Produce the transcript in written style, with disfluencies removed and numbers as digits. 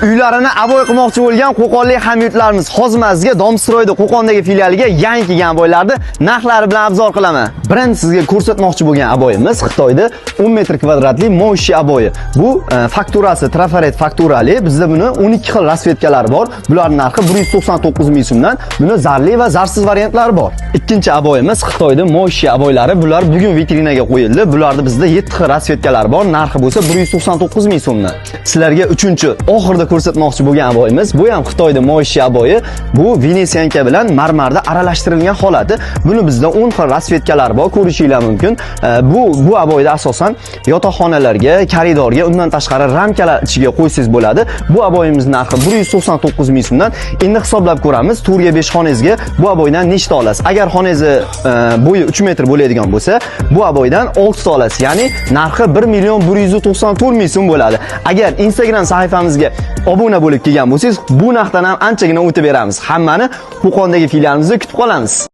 Uylarini обой qilmoqchi bo'lgan qo'qonlik hamyurtlarimiz, hozir man sizga Domstroyda Qo'qondagi filialiga yangi kelgan обой larni narxlari bilan обзор qilaman. Birinchi sizga ko'rsatmoqchi bo'lgan обой imiz Xitoyda 10 metr kvadratli моющий обои. Bu fakturasi trafaret fakturali. Bizda buni 12 xil расцветка lari bor. Bularning narxi 199 ming so'mdan. Buni zarli va zarsiz variantlari bor. Ikkinchi обой imiz Xitoyda моющий обой lari. Bular bugun vitrinaga qo'yildi. Bularda bizda 7 xil расцветка lari bor. Narxi bo'lsa 199 ming so'mdan. Sizlarga uchinchi, oxirida ko'rsatmoqchi bo'lgan обой imiz, bu ham Xitoyda моющий обои. Bu venetsiyanka bilan marmarda aralashtirilgan holati. Buni bizda 10 xil расцветка lari bor, ko'rishinglar mumkin. Bu обой da asosan yotoqxonalarga, koridorga, undan tashqari ramkalar ichiga qo'ysangiz bo'ladi. Bu обой imiz narxi 199 ming so'mdan. Endi hisoblab ko'ramiz, 4 ga 5 xonangizga bu обой dan nechta olasiz? Agar xonangizni bo'yi 3 metr bo'ladigan bo'lsa, bu обой dan 6 ta olasiz. Ya'ni narxi 1 million 194 ming so'm bo'ladi. Agar Instagram sahifamizga obuna bo'lib kelgan bo'lsangiz, bu narxdan ham anchagina o'tib beramiz. Hammani Qo'qondagi filialimizda kutib qolamiz.